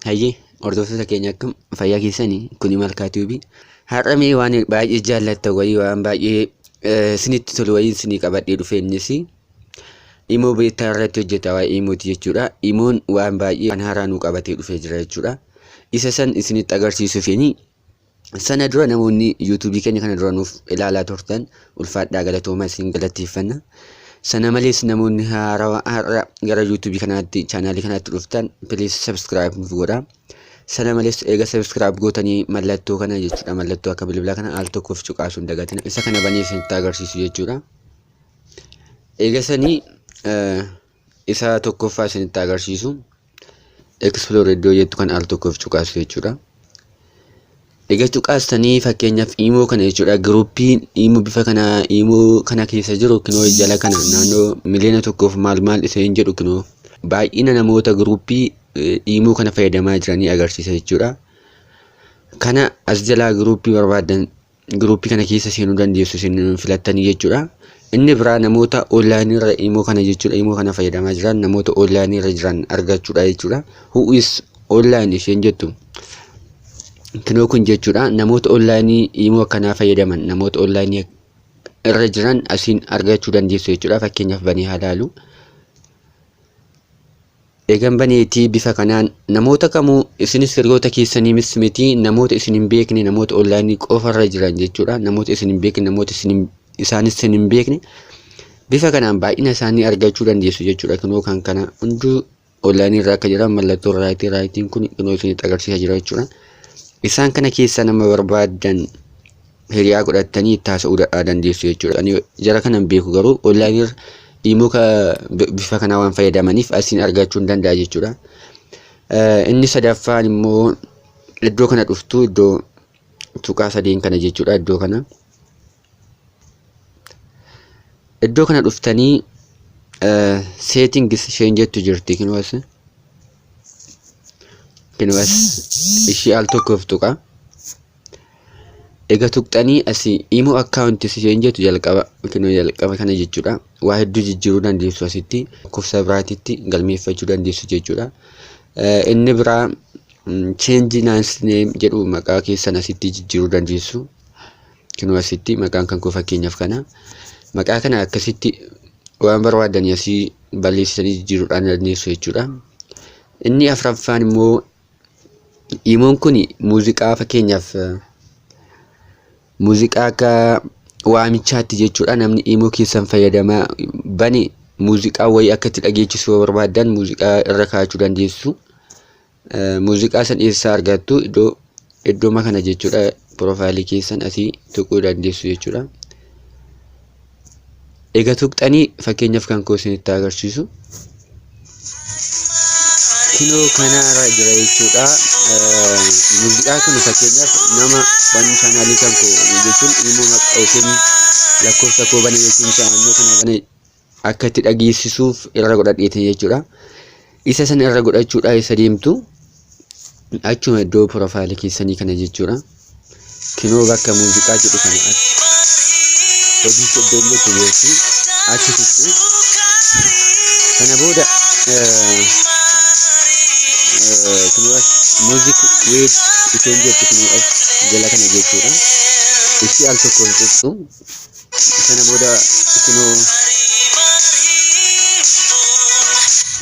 Hayyee hordoftoota keenya, akkam fayyaa keessanii? Kuni Malkaa Tube. Har'a mee waan baay'ee jaallattan wayii, waan baay'ee isinitti tolu wayii isinii qabadhee dhufe. Innis Imo beta irratti hojjeta, waa'ee Imooti jechuudha. Imoon waan baay'ee waan haaraa nuu qabatee dhufee jira jechuudha. Isa san isinitti agarsiisuufini. Sana dura namoonni YouTube keenya kana dura nuuf ilaalaa turtan, ulfaadhaa, galatoomaa, isin galateeffanna. Sana malees namoonni haarawaa har'a gara YouTube kanaatti, chaanaalii kanaatti dhuftan, please subscribe nuuf godhaa. Sana malees eega subscribe gootanii mallattoo kana jechuudha, mallattoo akka bilbilaa kana al tokkoof cuqaasuu hin dagatina. Isa kana banee isinitti agarsiisu jechuudha. Eega sanii isa tokkoffaa isinitti agarsiisu, explore iddoo jettu kan al tokkoof cuqaasu jechuudha. Egaa cuqaastanii, fakkeenyaaf Imo kana jechuudha, giruuppiin Imo bifa kana Imo kana keessa jiru kinoo jala kana naannoo 1,000,000 maal maal isa hin jedhu, kinoo baay'ina namoota giruuppii Imo kana fayyadamaa jiranii agarsiisa jechuudha. Kana as jalaa giruuppii barbaadan giruuppii kana keessa seenuu dandeessu isin filattanii jechuudha. Inni biraa namoota onlaayinii irra Imo kana jechuudha, Imo kana fayyadamaa jiran, namoota onlaayinii irra jiran argachuudha jechuudha. Who is online isheen jettu kinoo kun jechuudha, namoota onlaayinii Imo akkanaa fayyadaman, namoota onlaayinii irra jiran asiin argachuu dandeessu jechuudha. Fakkeenyaaf banee haa laalu. Eegan baneetii bifa kanaan namoota kamuu, isinis hiriyoota keessaniimis miti, namoota isin hin beekne, namoota onlaayinii qofarra jiran jechuudha. Namoota isin hin beekne, namoota isin isaanis isin hin beekne bifa kanaan baay'ina isaanii argachuu dandeessu jechuudha. Kunoo kan kana hunduu onlaayinii irra akka jiran mallattoo raayitii raayitiin kun kunoo isinitti agarsiisaa jira jechuudha. Isaan kana keessaa nama barbaaddan hiriyaa godhattanii itti haasa'uu dandeessu jechuudha. Ani jara kana hin beeku, garuu onlaayinii irra Imo bifa kanaa waan fayyadamaniif asiin argachuu hin danda'a jechuudha. Inni sadaffaan immoo iddoo kana dhuftu, iddoo tuqaa sadeen kana jechuudha, iddoo kana. Iddoo kana dhuftanii settings isheen jettu jirti, kinoo as. Kinoo as ishii al tokkoof tuqa. Egaa tuqxanii asii Imo account isheen jettu jalqaba, kinoo jalqaba kana jechuudha. Waa hedduu jijjiiruu dandeessu asitti, lakkoofsa biraatitti galmeeffachuu dandeessu jechuudha. Inni biraa change name jedhu, maqaa keessan asitti jijjiiruu dandeessu. Kinoo asitti maqaan kan koo fakkeenyaaf kana. Maqaa kana akkasitti waan barbaadanii asii balleessanii jijjiiruudhaan dandeessu jechuudha. Inni afuraffaan immoo Imoon kun muuziqaa, fakkeenyaaf muuziqaa akka waamichaatti jechuudha, namni Imo keessan fayyadamaa bane muuziqaa wayii akka itti dhageechisuu yoo barbaaddan muuziqaa irra kaa'achuu dandeessu. Muuziqaa san eessaa argattu? Iddoo iddooma kana jechuudha, piroofaayilii keessan asii tuquu dandeessu jechuudha. Egaa tuqxanii, fakkeenyaaf kan koo isinitti agarsiisu. Kinoo kanarra jira jechuudha. Muuziqaa kun fakkeenyaaf nama waan chaanaalii kan koo jechuun Imo maqaa yookiin lakkoofsa koo bane yookiin chaanaalii kana bane akka itti dhageessisuuf irra godhadheetin jechuudha. Isa sana irra godhachuudha isa deemtu? Achuma iddoo piroofaayilii keessanii kana jechuudha. Kinoo bakka muuziqaa jedhu kana as edit iddoo jettu jirti, achi tuqxu. Sana booda kinoo as music with isheen jettu kinoo as jala kana jechuudha. Ishii al tokko tuqxu. Sana booda kinoo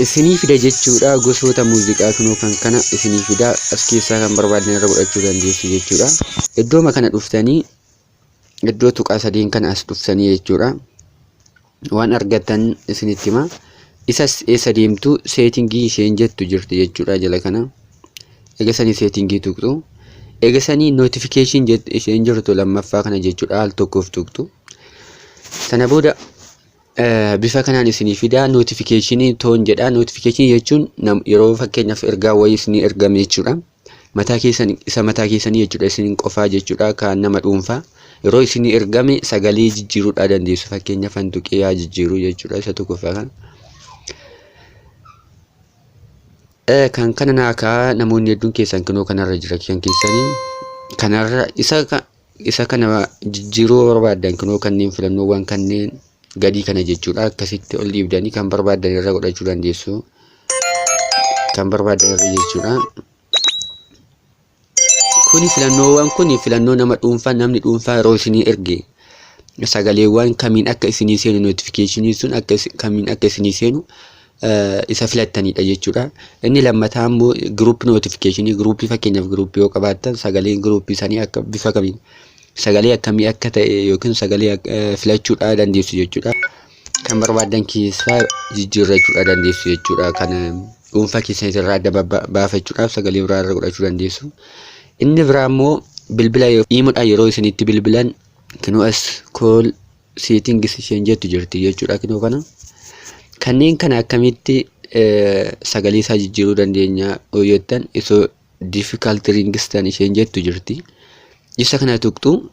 isinii fida jechuudha. Gosoota muuziqaa kinoo kan kana isinii fida, as keessaa kan barbaadan irra godhachuu dandeessu jechuudha. Iddooma kana dhuftanii, iddoo tuqaa sadiin kana as dhuftanii jechuudha. Waan argattan isinitti hima. Isas eessa deemtu? Seetingii isheen jettu jirti jechuudha jala kana. Eega sanii seetingii tuqxu. Eega sanii notification isheen jirtu lammaffaa kana jechuudha, al tokkoof tuqxu. Sana booda bifa kanaan isinii fida, notification tone jedha. Notification jechuun yeroo fakkeenyaaf ergaa wayii isinii ergame jechuudha. Mataa keessan, isa mataa keessanii jechuudha, isin qofaa jechuudha, kan nama dhuunfaa. Yeroo isinii ergame sagalee jijjiiruudhaa dandeessu. Fakkeenyaaf an tuqee haa jijjiiruu jechuudha isa tokkoffaa kana. Kan kana naa ka'a, namoonni hedduun keessan kinoo kanarra jira, kan keessanii kanarra. Isa kana jijjiiruu barbaaddan kinoo kanneen filannoowwan kanneen gadii kana jechuudha, akkasitti ol dhiibdanii kan barbaaddan irra godhachuu dandeessu, kan barbaaddan irra jechuudha. Kuni filannoowwan kun filannoo nama dhuunfaa, namni dhuunfaa yeroo isinii erge sagaleewwan kamiin akka isinii seenu, notificationii sun akka kamiin akka isinii seenu isa filattanidha jechuudha. Inni lammataa immoo group notificationii, groupii, fakkeenyaaf groupii yoo qabaattan sagaleen groupii sanii akka bifa kamiin, sagalee akkamii akka ta'e yookiin sagalee filachuudha dandeessu jechuudha. Kan barbaadan keessaa jijjiirrachuudha dandeessu jechuudha. Kana dhuunfaa keessan irraa adda baafachuudhaaf sagalee biraa irra godhachuu dandeessu. Inni biraa immoo bilbila imoodhaan yeroo isinitti bilbilan kinoo as call settings isheen jettu jirti jechuudha kinoo kana. Kanneen kana akkamitti sagalee isaa jijjiiruu dandeenya yoo jettan, isoo default ringtone isheen jettu jirti. Isa kana tuqxu.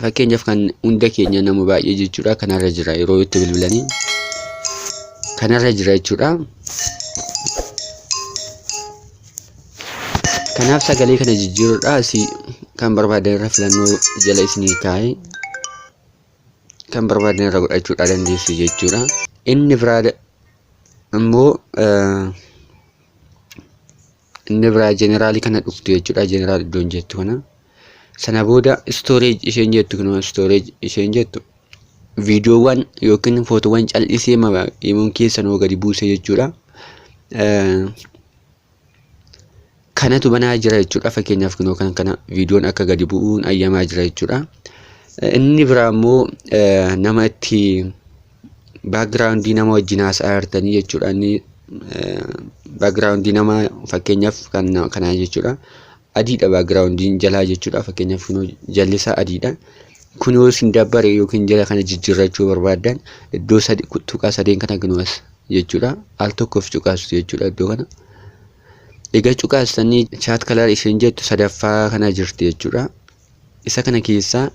Fakkeenyaaf kan hunda keenya, nama baay'ee jechuudha, kanarra jira, yeroo itti bilbilanii kanarra jira jechuudha. Kanaaf sagalee kana jijjiiruudha asii kan barbaadan irra filannoo jala isinii kaa'ee kan barbaadan irra godhachuudha dandeessu jechuudha. Inni biraa immoo, inni biraa generalii kana dhuftu jechuudha. General iddoon jettu kana. Sana booda storage isheen jettu, kunoo storage isheen jettu, viidiyoowwan yookiin footoowwan cal'isee imoon keessan gadi buuse jechuudha. Kanatu banaa jira jechuudha. Fakkeenyaaf kunoo kan kana viidiyoon akka gadi bu'uun ayyamaa jira jechuudha. Inni biraa immoo nama itti backgroundii nama wajjin haasa'aa jirtanii jechuudha. Inni backgroundii nama fakkeenyaaf kan kanaa jechuudha. Adiidha backgroundiin jalaa jechuudha. Fakkeenyaaf kunoo jalli isaa adiidha. Kun yoo isin dabbare yookiin jala kana jijjiirrachuu barbaaddan, iddoo sadi tuqaa sadeen kana kunoo as jechuudha. Al tokkoof cuqaastu jechuudha iddoo kana. Egaa cuqaastanii chat color isheen jettu sadaffaa kana jirti jechuudha. Isa kana keessaa,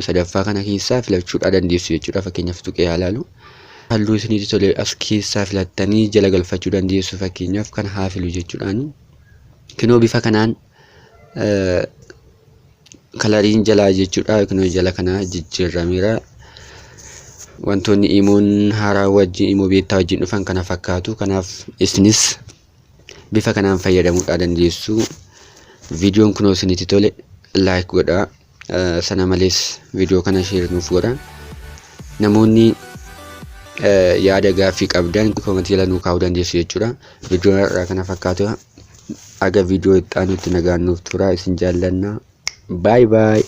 sadaffaa kana keessaa filachuudha dandeessu jechuudha. Fakkeenyaaf tuqee haa ilaalu. Halluu isinitti tole as keessaa filattanii jala galfachuu dandeessu. Fakkeenyaaf kan haa filu jechuudhaan. Kinoo bifa kanaan coloriin jalaa jechuudha. Kinoo jala kana jijjiirameera. Wantoonni imoon haaraa wajjin, imoo beta wajjin dhufan kana fakkaatu. Kanaaf isinis bifa kanaan fayyadamuudha dandeessu. Viidiyoon kunoo isinitti tole like godhaa. Sana malees viidiyoo kana share nuuf godhaa. Namoonni yaada gaaffii qabdan commentii jala nuu kaa'uu dandeessu jechuudha. Viidiyoon har'aa kana fakkaatu. Aga viidiyoo itti aanutti nagaan nuuf tura. Isin jaallanna. Bye bye.